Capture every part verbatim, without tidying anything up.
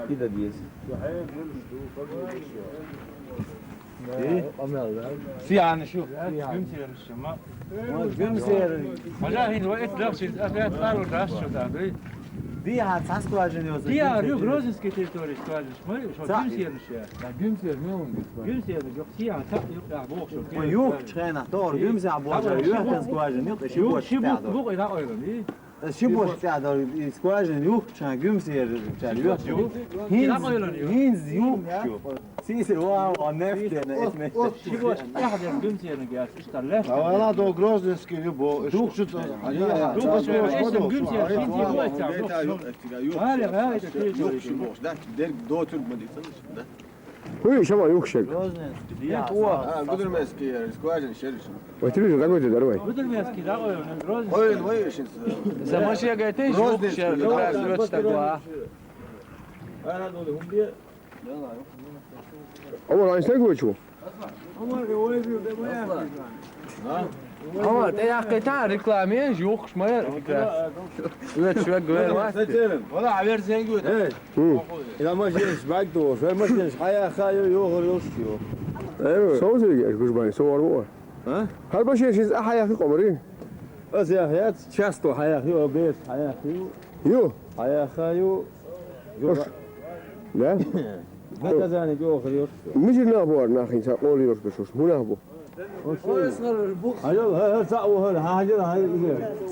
Кида деза. Сиянаш ю. Гуьмсераш ю, ма. Гуьмсераш. Хьажа хӀинца вай итт дахчиз, ас ваьт къару даш шу дан, дуй? Дехьа цхьа скважина йоцу. Дехьа ю, Грозненский территория скважина, ма шу гуьмсераш я. Гуьмсер, мелун гуьмсер. Гуьмсераш ю, сиян, та ю, я боху шу. Ма юхкучу хенахь тохара гуьмсехь боху, юхкан скважина ю, ши бутт тӀехь долу. Ши бутт тӀехь долу, и скважина юхкучу хенахь гуьмсераш чара юхкучу. ХӀинца, хӀинца юхкучу. Сийсара ван ван нефтена эцмеш. Ши бутт тӀехь дерг гуьмсерниг яц, иштта лаьтта. Давай ла до Грозненский любо, дух шу цо. Дух шу, эшна гуьмсер, ши бутт тӀехь. Валя, валя, это ты. Юхкучу боху, да? Дерг доцург ма дицалаш, да? Хьуй, шама юхшаг. Грозненский. Нет, о. А, Гудермесский, э, скважина шериш. Ой, ты видишь, какой ты здоровый. Гудермесский, да, ой, он Грозненский. Ой, ой, сейчас. За машина, говорит, ты юхшаг, да, вот так, а. Ама, а что такое, чего? Ама, тӀе яккхийтахьа реклама, юхкуш ма яра. Оьцуш вегга вер вац. Вала, хьаверзенга ву. Эй. Хм. И машинаш бӀаьрг дохуш, вай машинаш хьаяхха ю, йохар йолуш ю. Э, со узиге, гуш бани, со вар ву. А? ХӀара машинаш иза ахьа яхи къомари? Ас яхьа яц, часто хьаяхьа ю, бераш хьаяхьа ю. Ю? Хьаяхьа ю. Ю. Хош. Да? Наказание йохар йолуш ю. Мичара нах бу хӀара нах, хӀинца къола йолуш берш, хӀун нах бу? Хьажал, хӀара, хӀара цхьаъ ву, хӀара, хьажал, хӀара,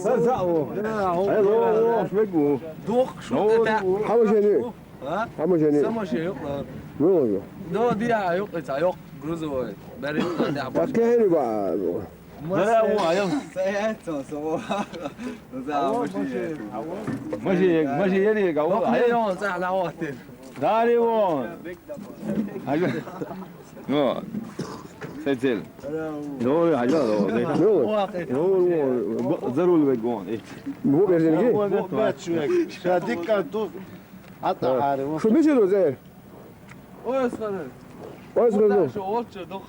хӀара цхьаъ ву. Хьажал, хӀара, хӀара, хӀара вегга ву. Дохкуш ву тӀе. Хьан машен ю? А? Хьан машен ю? Сан машен ю, а. Ну, ну. Ну, диа ю, и цхьа ю, грузовой. Барин, да, да. Ас кхин хӀун бу? Мара ву, а ю. Са яц, со, со ву. За машен. Машен, машен, я не гаву. Ну, а ю, цхьа, да, вот. Дари вон. Хьажал. Ну, сецел. Ну, хьажал, ну. Ну, ну, ну, за руль вегон. Бу берзенги? Бу бачвек. Ша дикка ду. Ата хари. Шу мича ду зер? Ой, схана. Ой, схана. Шу отче дух.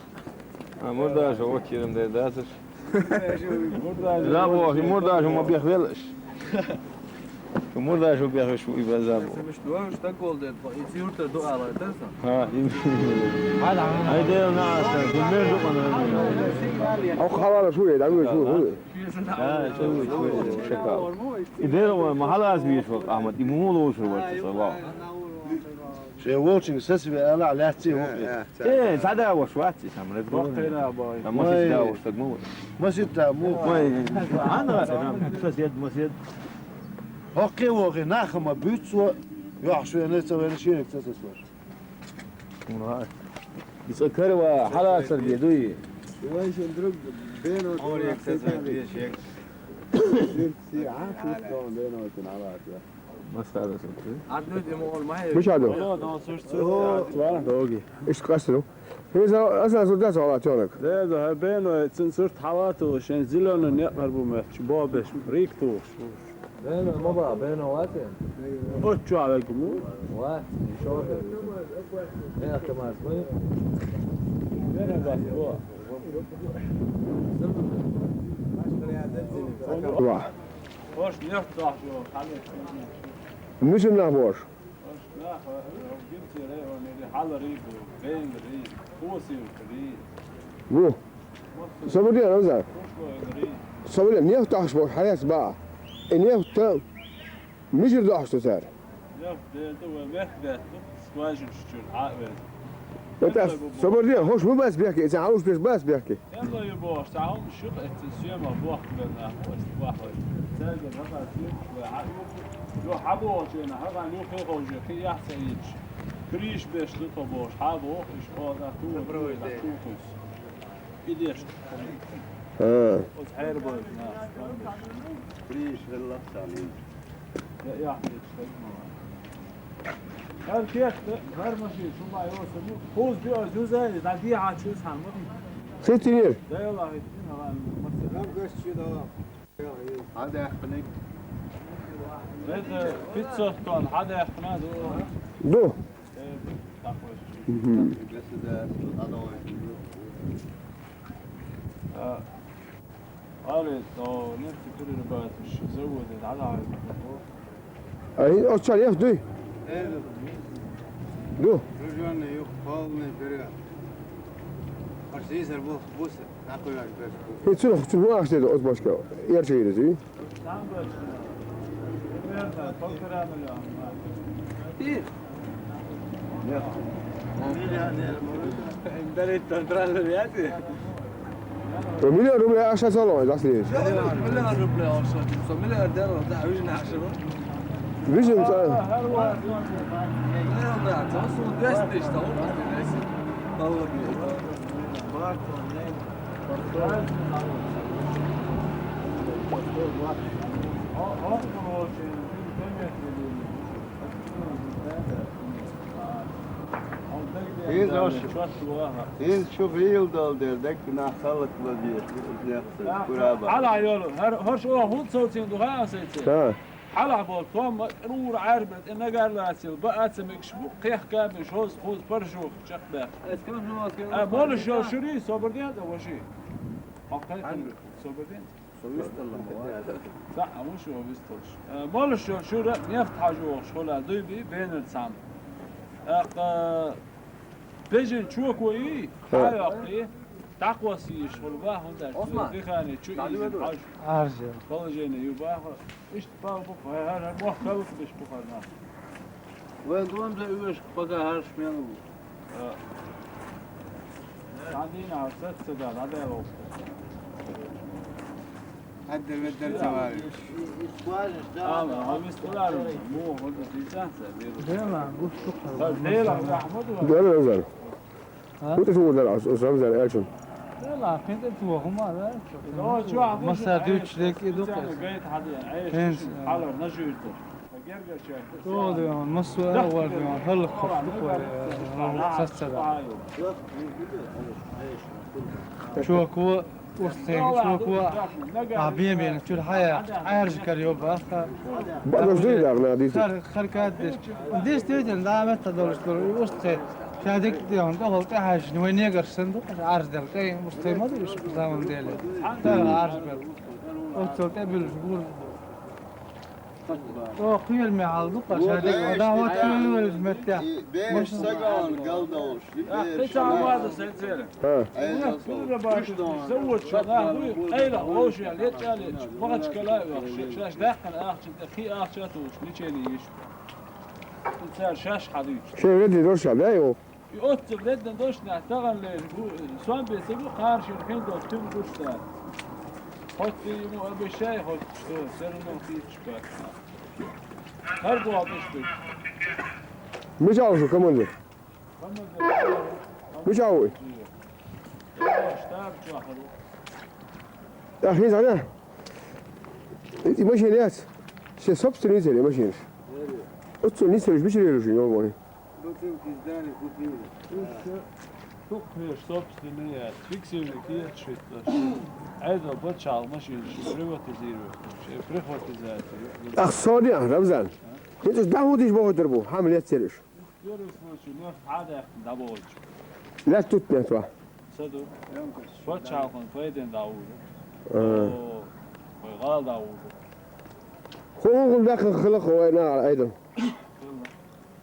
А, мурдаш отчерим де дасаш. Мурдаш. Забо, мурдаш ма бехвелаш. Шу мурдаш бехвеш и базабо. Симиш дуаш так гол де, и юрта ду ала, да? Ха, и. Ай, де на, шу мер ду. Ох, хавара шу, да, шу, шу. Да, шу, шу, шакал. И де ма халас беш, Ахмад, и мулу шу, ва, ва. Шен волчунга сацаве ала, лаьцци ву. Э, сада вош вац, сам ред. Вахтина бой. Там масида вош, так му. Масида му. Ой, ана, сосед, масед. Хокке вохи, нахама буьцо, йохшвена, ца вена, шинек ца сосваш. Ура. Ица карва, халасар бе дуй. Вай шен друг, бено. Ор як ца ца бе шек. Си, а, тут, бено, тин, ала, ца. Масала суту. Мича ду? Доги. Иш къасру. Хиза аса су дас вала чонак. Деза, хӀара бено, цун сурт хьалату, шен зелёный некъар бу моьттуш, бобеш, рик тухуш. Бено, ма ба, бено вац? Оцу чу а вегу му? Вац, ишо. Э, камаз, ма. Бено вац, во. Ва. Ош нефть тахчо, хьале. Мича нах бош? Ош нах, э, Гимцерей, он или Халарий бу, Бенгрий, Хосилкрий. Ву. Собуди, Рамзан. Собуди, нефть тахш бош, хьаяс ба. И нефть та, мичара дохьуш ду цара? Нефть дерда, вай мехк бетта, скважинаш чуьра, хьа а веза. Вот ас, собуди, хош ма бас бехке, цхьа хьалуш беш бас бехке. Элла ю бохуш, цхьа хӀума шуьха эццин соьмах бохку бен нах, ас бахой. Цаьрга хьаха соьмах вай хьа ю. Ю хьа бохучу вена, хьахан ю хе ховже, кхин яхь ца ийдаш. Криш беш ду тхо бохуш, хьа боху, иш хьо за ту, ту, ту, ту. И деш. А. Оцу хьербойт нах. Криш велла царна. Я, я, я, я. ХӀара кехта, хӀара машина, шу ма йоса му. Кхуза биъа зуза, дӀа дехьа чу схьа ма. Хиттинера? Да, я, ла, хиттина, ла, ма. Хьан даьккхинарг? Эта пятьсот тонн хьан даьккхина ду? Ду. Э, такой. Мгм. Государство, оно. А, Али, то нефть перерабатывающий завод, это надо. Ай, оцар яф дуй? Ду. Ружьёный юг, полный вперёд. Аж здесь арбуз, бусы, нахуй аж без. Хи цур, цур ах деди, оз башка. Ярча гиреди. Там башка. Примерно полтора миллиона. И? Нет. Миллионер. Дарит, тонтраль, я тебе. Миллион рублей аш салон, да, след. Миллион рублей аш салон. Со миллиардер, да, уже нашего. Вижен, да. Миллион, да, то су двести, что он двести. Баллы. Ин ош. Ин шу гӀийла дол дер, деккина халкъ ладийр, нах кураба. Хьала йолу, хӀар-, хӀорш оха хӀунда совцийна ду хаьа сайце? Ха. Хьалахь болу томма, тӀе нура Ӏаьрбина, тӀе нагар лацийла, баа ца мегаш бу, кхехка беш, хӀоз, хӀоз паржох чекхбаьхна. А, молуш йолу шуьрий, собар ден тӀе, ваший. Хьо кхайкхина, собар ден. Со висталла ма вац. Цхьаъ ву шу висталш. Э, молуш йолу шура нефть хьажа вогӀуш хуьлу дуй бий, бенар цхьамма. ТӀаккха бежан чоко йий, хьа а йоккхий, дӀакхосса йиш хуьлу бах, хӀунда аьлча дихане чу изина хьажа. Аржа. Положение ю баха. Иштта бах бу, хӀара, хӀара, мохк халкъ беш бу хӀара нах. Вайн донза уьш пока хӀарш мел ву. Хьадина, хьан саца ца дара, хьан дера вовшах. Хьадда веддар ца вариш. Ала, хьан вист хилар, муха хӀунда дийцан ца, вирус. Дела, гуш шукхар. Дела, рахмат ва. Дела, Рамзан. А? ХӀун тӀе шу вур дара, Рамзан, аьлчун? Дела, кхин тӀе ца вахума, да? Масса дуьйцуш дерг и ду, специально гайта хьадина, Ӏеша, хьалар, нажуьйтар. О, диван, массо а вар, диван, хӀаллакхаш ду кхой, хӀаллакх цацара. Чоко, урс тхайна чоко, а бен-бен чуьра хьая, Ӏаьржа кара йо баха. Бадаш дуй дагна дийца. Хар, хар кад деш. Действительно, да, метта долуш долу, и урс тхай. Ша дик диван, тӀехула тӀехьаьжна, вай негарш санна ду, Ӏаьржа дела, тӀе урс тхай ма ду, иш заман деле. Тара Ӏаьржа бер. Урс тхай тӀе билуш гур. О, кхел мехьал ду, кхаша дика, да, вот кхел веллачу меттехь. Беш саган галдовш, беш. Ай, завод шо, да, вуй, айла, вовшех лечкъа лечкъа, Махачкала а вахча, шаьш даьккхина ахча, кхин ахча а тухуш, лечение йиш. И цара шаьш хьадуьйцу. Шен везий дош а баьй, о? И оццул реддан дошнехь тахана лерина бу, сом бен ца бу, кхара шен хин долчу туьма гуш дац. Хоть и ему обещай, хоть что, всё равно кийча бац. ХӀара боху иштта. Мича ву шу командир? Командир, мича ву? Штаб чохь ву. ТӀаккха хӀинца хьан? И машина яц? Шен собственный ницкъ яц машинаш? Оццул ницкъ яц, мичара ю шуна йолу вай? Бутылки сдали, купили. Уьш ша, тупхеш собственный яц, фиксирни кехат шуьтта. Ӏедал пачхьалкх машинаш шу приватизировать, шу прихватизация. Ах, со де, Рамзан. ХӀинца уьш дӀахӀуттийша бохуьйтур бу, хьан леццера уьш? Первый случай, нефть хьадаьккхина дӀаболчу. Лаьтта тутта нефть ван. Ца ду. Пачхьалкхан пайден дӀахьур. А. О, вай гӀала дӀахьур. ХӀун, хӀун баьккхина хила хьо вай нагӀара Ӏедал? Хила.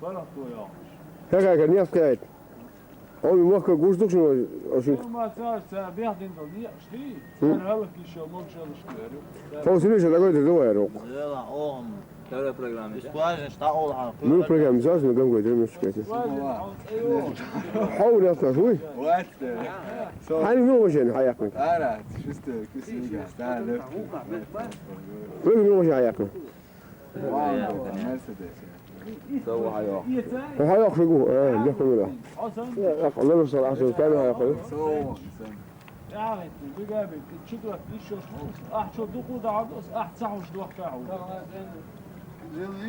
ХӀара хӀун йохуш? ХӀекхаьрга нефть кхиайта. Хьо мохка гуш ду шуна, шуна? Ма цара, цара бехдина долу некъаш дий? Хм. Цара хӀаллакьхуьлуш йолу могушаллаш кхоьру. Хьо сирийша дагайдир ду вай рукъ? Дела, оха-м. Второй программе, да? Скважина, что олхьан? Ну, программа, сейчас мы гам гойдем, мы чекайте. Скважина, хьо цӀе йохуш. Хьо нефть наш, уй? Вот, э, со- Хьайн ну машина хьаяккхина? Ара, шестая, кисига, да, легкий. Вы ну машина хьаяккхина? Вау, Мерседес. Со ву хьайо. Ву хьайо, хигу, э, дехка мира. Э, лалуш сар ахча, ками хьайо. Со ву, со. ТӀаьхьа хӀиттина, дигабин, и чу доьттина, йиш йолуш хьуна, ахь чо дукха дахьа ду, ахь ца хьуш дохка хьуна.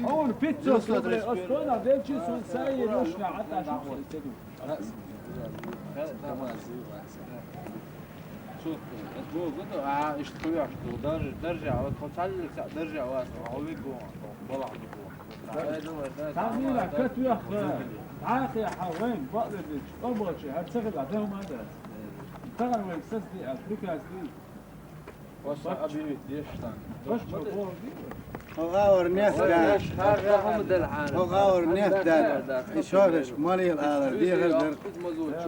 Хьуна пятьсот рублей, ас тхуна делчи, сон сай йолуш нах, хьан тӀаьхьа шу ца ду. Цо, ас боху, гото, а, иштта хуьйхьаш ду, даржа, даржа, вот, хьо цхьаьллиг цхьаъ даржа вац, хьо виг гон, балахь ду гон. Цхьа мила катвехха, дӀа а кхехьа, вайн бакъдерг дича, къобалчи, хӀара ца хила, дан ма дац. Тахана вайга сацаде аьлла, приказ дий? Хьо гӀавар нефть даьд. Хьо гӀавар нефть даьд. И шоферш малийла алар дехар дар.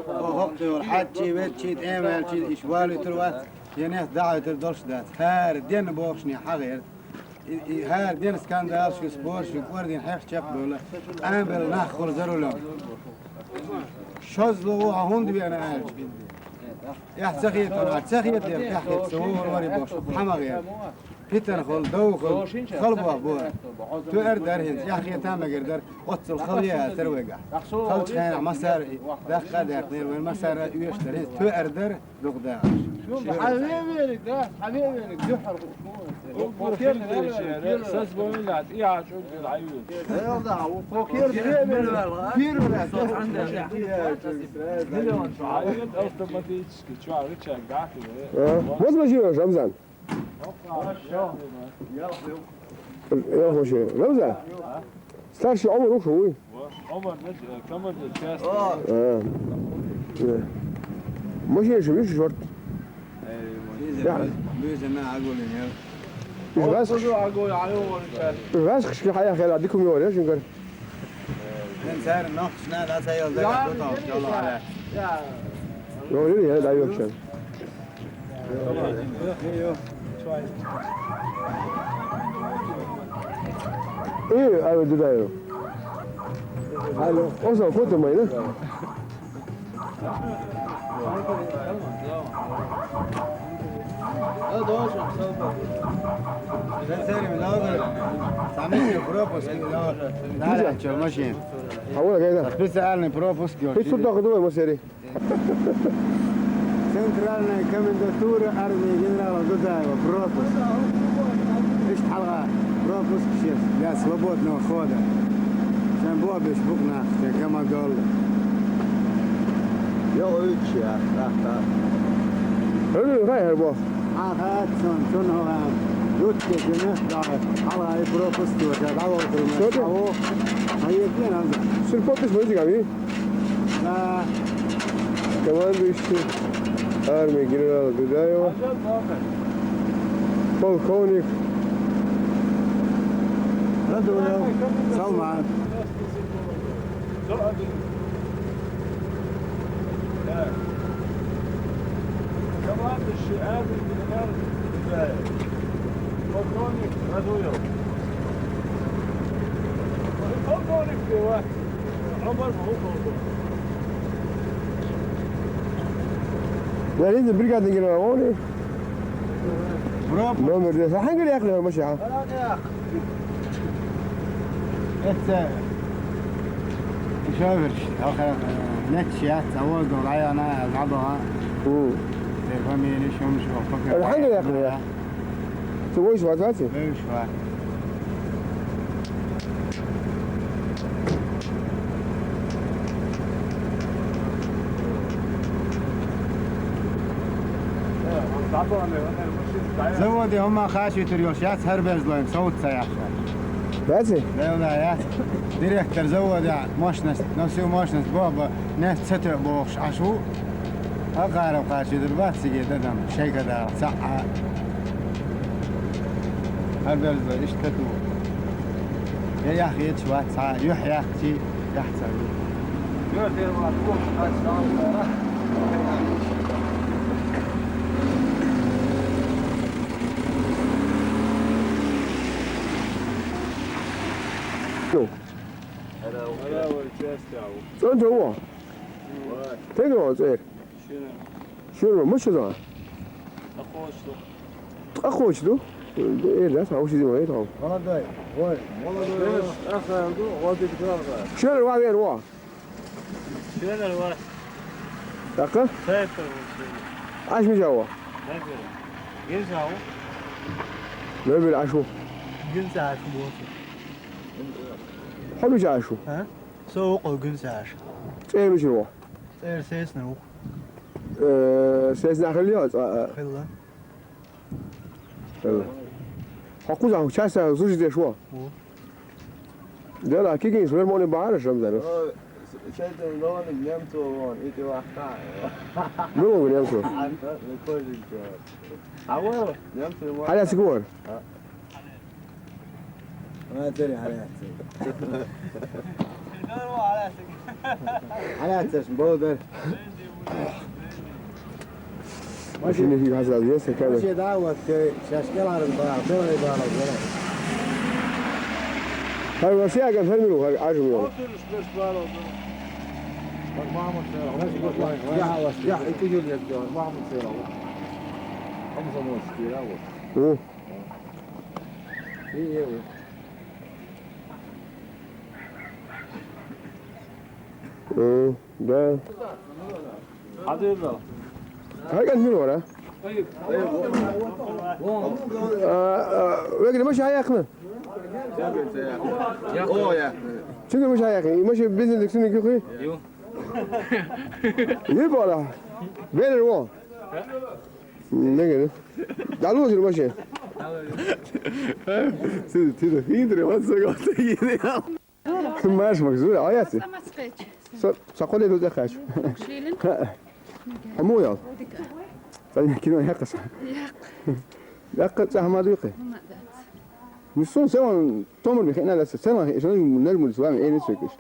Хьо хӀокхуьйла хьаьдчий, ведчий, тӀемаьлчий, иш валуьйтур вац, я нефть дӀахьуьйтур долуш дац. ХӀара денна бохушне хьагӀерта. И, и хӀара денна скандалаш ю, спорш ю, кӀордийна хьех чекхбевлла, къамбелла нах хуьлу за рулем. Шозза лугӀу хьо хӀунда веана аьлча. Эхь ца хетара, ца хетара, эхь хетта ца вогӀур вари бохуш, хьан ма гӀера. Питана хуьлу, дов хуьлу, хала боху бора. Тоьар дара хӀинца, эхь хета а мегар дара, оццул хала яа тара вайгахь. Халчу хенахь массара даккха а даьккхинера, вайн массара а оьшуш дара, хӀинца тоьар дара, дукха дахаш. Хьан вен вериг, да? Хьан вен вериг, дуьххьара. Созвонила, тӀехьа чӀуг дила хьайвеза. Первый раз. Миллион чу хьайвеза, автоматически чу хьарчаг дӀахьийна. А? Вот машина, Рамзан. Ялх машина. Рамзан? Старший Ӏумар ву шу вуй? Ӏумар, командир части. А. Э. Машина шу вуьш шорт? Э, машина. Уьш гӀаскхаш, уьш гӀаскхашка хьаяхъяла дика хӀума йора, я шингара? Эн цара нохчашна дӀа ца йолу дагахь ду тхуна, йолу хьала. Йолу, я, дӀайоьгӀча. Э, ай, ду дай. Алло, оса, коту майна? Специальный пропуск. Центральная комендатура армии генерала Дудаева. Пропуск. Иштта хьалха пропуск шех для свободного хода. Шайн бобеш букъ нах, шайн кама долла. Йо, уьйтуш яц, тах, тах. ХӀара хай хӀара бо. Хьан хаьа цунна, цунна хьо хаьа. Юттуш дина, да, хьалха и пропуск йо, ша дӀавахтар ма. Ша во. Хьан еза дина, Рамзан? Сир потиш ма изигами? Да. Командующий армии генерала Дудаева. Полковник. Радуев Салман. Командующий армии генерал Дудаев. Полковник Радуев. Полковник Пива. Роман Волков. Я видел, бригадный генерал, он и номер десять. А хьан гара яхна машина? Эцца шоферш, аха, нечча яц, а воздух района, а забага. Мм. Те фамилия, шумш, охпа. Хьан гара яхна? Цу вуьйш вац, вац? Вуьйш вац. Заводе хӀума хачуьйтур йолуш яц, хӀара безлойн, совца ца яхча. Яци? Левла яц. Директор завода мощность, на всю мощность, баба, нефть ца тоьа бохуш, Ӏаш ву. Хьакъарав кхачийдира бац циге дадам, шайга дала, цхьаъ а. Хьаберза иштта ду. Я яхъеча вац цхьа, юьхь яхчий, яхь ца ву. Ну. ЦӀан чу ву? Тегро цӀер. Шуьра, муьлш ду? Ткъа кхочуш ду? Эр дац, хьан уьш иза ма вайта хьо. Молодой, ой, молодой. Шуьра ван вер ву. Шуьра ван. ТӀаккха? Сайпар ву шуьра. Аш мича ву? Сайпар. Гинца ву? Мебель аш ву. Гинца аш ву. Хьо мича аш ву? А? Со вукху гинца аш. ЦӀер мича ву? ЦӀер Сесна ву. Э, Сесна хилла, а? Хилла. Хилла. Хьо кхузахь часа служить деш ву? Ву. Дела, кигин, свермоне бахьара шамзана. Ой, Шайтан лони немцо вон, ити вахта. Ну, немцо. Ан, не кожи чё. А вот, немцо вон. Аля сигур. Ана тери, аля тери. Аля тери, болдер. Машина фиг хасал, есть, как. Машина, да, вот, э, сейчас киларен ба, белый ба, вот. Хай, вообще, я говорю, хай, аж вот. Бак мама села, я, я, это Юлия, бак мама села. Комсомольский, да, вот. О. И, и, вот. Э, да. Хадирда. Хаган мин вара? А, а, вегри маши аяхны. О, я. Чугур маши аяхны. И маши бизнес диксуни кюхи. Ю. Ю бара. Бери во. Не гери. Далу маши. Сиз, сиз, хидре, вот сагота гири. Маш махзур, аяси. Са, са къоле лузе хаш. Шилин. Аму ял. Са кино якъас. Якъ. Якъ, са хамаду якъ. Мисун сен томур бихина да сен хи, шон нер мули суван, эни сукиш.